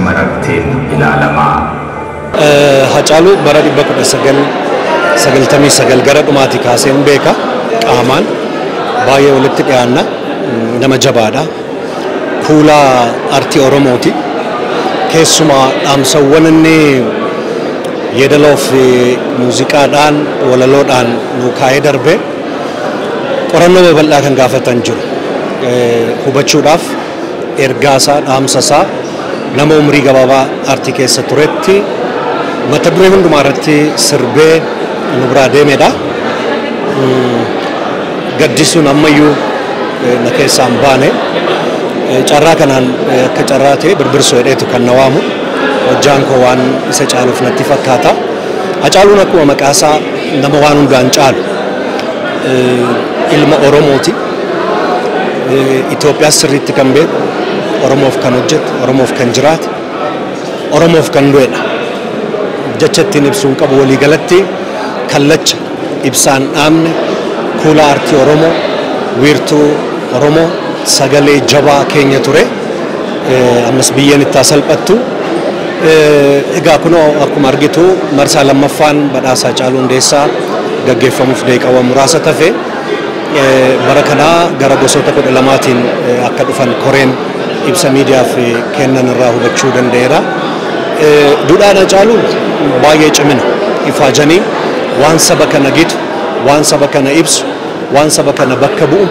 Mararteen ilaalamaa. Hacaaluu bara 1999 gara dhumaatii kaaseen beeka qaamaan baay'ee walitti dhiyaanna nama jabaadha. Kuulaa aartii Oromooti. Keessumaa dhaamsawwan inni yeedaloo fi muuziqaadhaan walaloodhaan nu kaa'ee darbe qorannoo babal'aa kan gaafatan jiru. Hubachuudhaaf ergaasaa dhaamsasaa nama umrii gabaabaa aartii keessa turetti mata duree hundumaa irratti sirbee nu biraa deemedha. Gaddisuun ammayyuu na keessaa hin baane. Carraa kanaan akka carraa ta'e Birbirsoo jedheetu kan na waamu. Hojjaan koo waan isa caaluuf natti fakkaata. Hacaaluun akkuma maqaasaa nama waan hundaan caalu. Ilma Oromooti. Itoophiyaas sirriitti kan beeku, Oromoof kan hojjetu, Oromoof kan jiraatu, Oromoof kan du'edha. Jecha ittiin ibsuun qabu waliigalatti kallacha ibsaan dhaamne kuula aartii Oromoo, wiirtuu Oromoo, sagalee jabaa keenya ture. Ammas biyyeen itti haa salphattu. Egaa kunoo akkuma argitu marsaa lammaffaan badhaasa Hacaaluu Hundeessaa gaggeeffamuuf daqiiqaawwan muraasa tafe. Bara kanaa gara gosoota 12tiin akka dhufan koreen ibsa miidiyaaf kennan irraa hubachuu danda'eera. Duudhaan Hacaaluu baay'ee cimina ifaajanii waan saba kana gitu, waan saba kana ibsu, waan saba kana bakka bu'u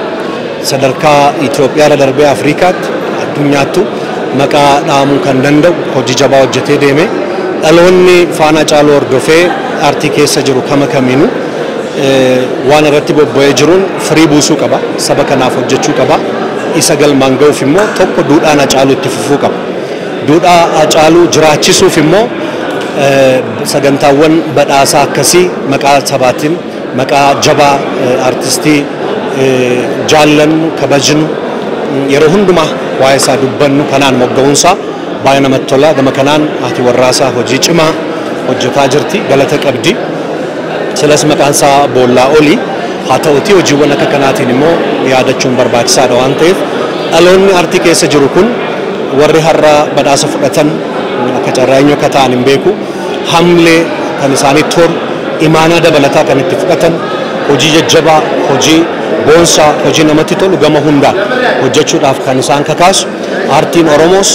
sadarkaa Itoophiyaa darbee Afrikaatti addunyaattu maqaa dhaamuu kan danda'u hojii jabaa hojjetee deeme. Dhaloonni faana Hacaaluu hordofee aartii keessa jiru kama kamiinuu waan irratti bobba'ee jiruun firii buusuu qaba. Saba kanaaf hojjechuu qaba. Isa galmaan ga'uuf immoo tokko duudhaan Hacaaluu itti fufuu qaba. Duudhaa Hacaaluu jiraachisuuf immoo sagantaawwan badhaasaa akkasii maqaa sabaatiin maqaa jabaa aartistii jaallannu kabajnu yeroo hundumaa waa'ee isaa dubbannu kanaan mogga'uunsaa baay'ee namatti tola. Gama kanaan haati warraasaa hojii cimaa hojjetaa jirti, galata qabdi. Silas maqaan isaa boollaa olii haa ta'uti hojiiwwan akka kanaatiin immoo yaadachuun barbaachisaadha waan ta'eef dhaloonni aartii keessa jiru kun warri har'a badhaasa fudhatan akka carraa eenyu akka ta'an hin beeku. Hamlee kan isaanitti horu, imaanaa dabalataa kan itti fudhatan, hojii jajjabaa, hojii boonsaa, hojii namatti tolu gama hundaan hojjechuudhaaf kan isaan kakaasu. Aartiin Oromoos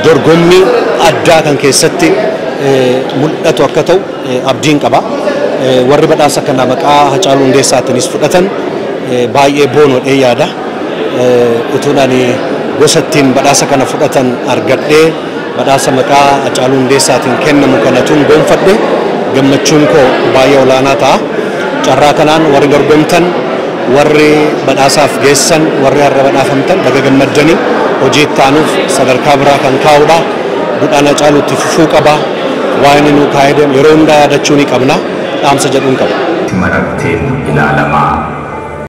dorgommii addaa kan keessatti mul'atu akka ta'u abdiin qaba. Warri badhaasa kana maqaa Hacaaluu Hundeessaatiinis fudhatan baay'ee boonoodhee yaada. Utuun ani gosa ittiin badhaasa kana fudhatan argadhee badhaasa maqaa Hacaaluu Hundeessaatiin kennamu kanatuun gonfadhe gammachuun koo baay'ee olaanaa ta'a. Carraa kanaan warri dorgomtan, warri badhaasaaf geessan, warri har'a badhaafamtan baga gammaddanii hojii itti aanuuf sadarkaa biraa kan kaa'udha. Duudhaan Hacaaluu itti fufuu qaba. Waan inni nuu kaa'ee deemu yeroo hundaa yaadachuu ni qabna. Dhaamsa jedhuun qaba. Mararteen ilaalamaa.